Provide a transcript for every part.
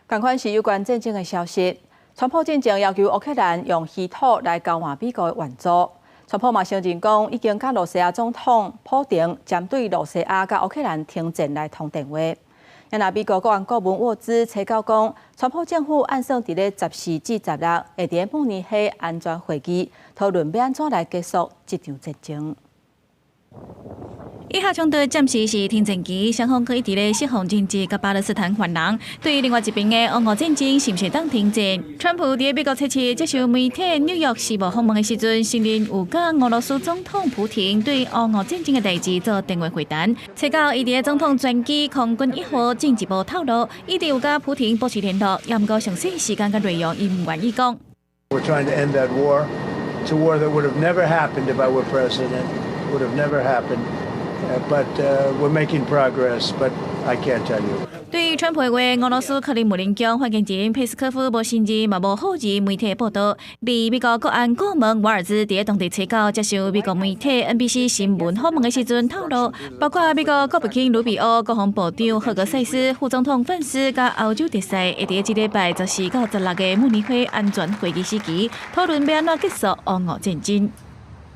仝款是有關戰爭的消息，川普進前要求烏克蘭用稀土來交換美國的援助。川普嘛承認講，已經佮羅西亞總統普廷針對羅西亞佮烏克蘭停戰來通電話。若美國國安顧問沃茲初九講，川普政府按算佇咧14至16會佇慕尼黑安全會議討論欲按怎來結束這場戰爭。以哈衝突暫時是停戰期，雙方閣一直咧釋放人質佮巴勒斯坦犯人。對於另外一邊的烏俄戰爭，是毋是當停戰？川普佇美國初七接受媒體《紐約時報》訪問的時陣，承認有佮俄羅斯總統普廷對烏俄戰爭的代誌做電話會談。初九，伊佇總統專機空軍一號進一步透露，伊直有佮普廷保持聯絡，也毋過詳細時間佮內容，伊毋願意講。 We're trying to end that war. It's a war that would have never happened if I were president. Would have never happened. But we're making progress, but I can't tell you. 對於川普的話，俄羅斯克里姆林宮發言人佩斯科夫無承認，嘛無否認媒體報道。而美國國安顧問瓦爾茲佇當地初九接受美國媒體 NBC 新聞訪問的時陣透露，包括美國國務卿魯比歐、國防部長赫格塞斯、副總統范斯佮歐洲特使，會佇這禮拜14到16的慕尼黑安全會議時期，討論欲按怎結束烏俄戰爭。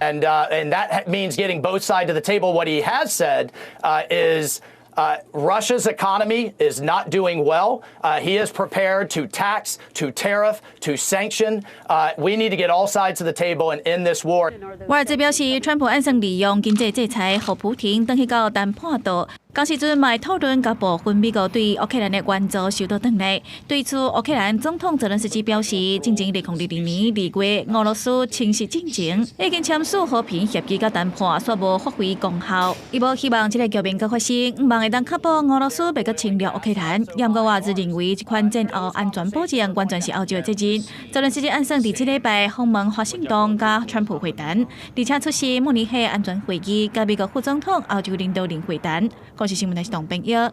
And that means getting both sides to the table. What he has said is Russia's economy is not doing well. He is prepared to tax, to tariff, to sanction. We need to get all sides to the table and end this war. 瓦爾茲表示，川普按算利用經濟制裁，予普廷轉去到談判桌。仝時陣嘛會討論共部分美國對烏克蘭的援助收倒轉來。對此，烏克蘭總統澤倫斯基表示，進前2022年2月，俄羅斯侵襲進前，已經簽署和平協議佮談判，卻無發揮功效。伊無希望這个局面閣發生，毋望會當確保俄羅斯袂閣侵略烏克蘭。也毋過瓦茲認為，這款戰後安全保證完全是歐洲的責任。澤倫斯基按算佇這禮拜訪問華盛頓，佮川普會談，而且出席慕尼黑安全會議，佮美國副總統、歐洲領導人會談。公視新聞台是董編譯。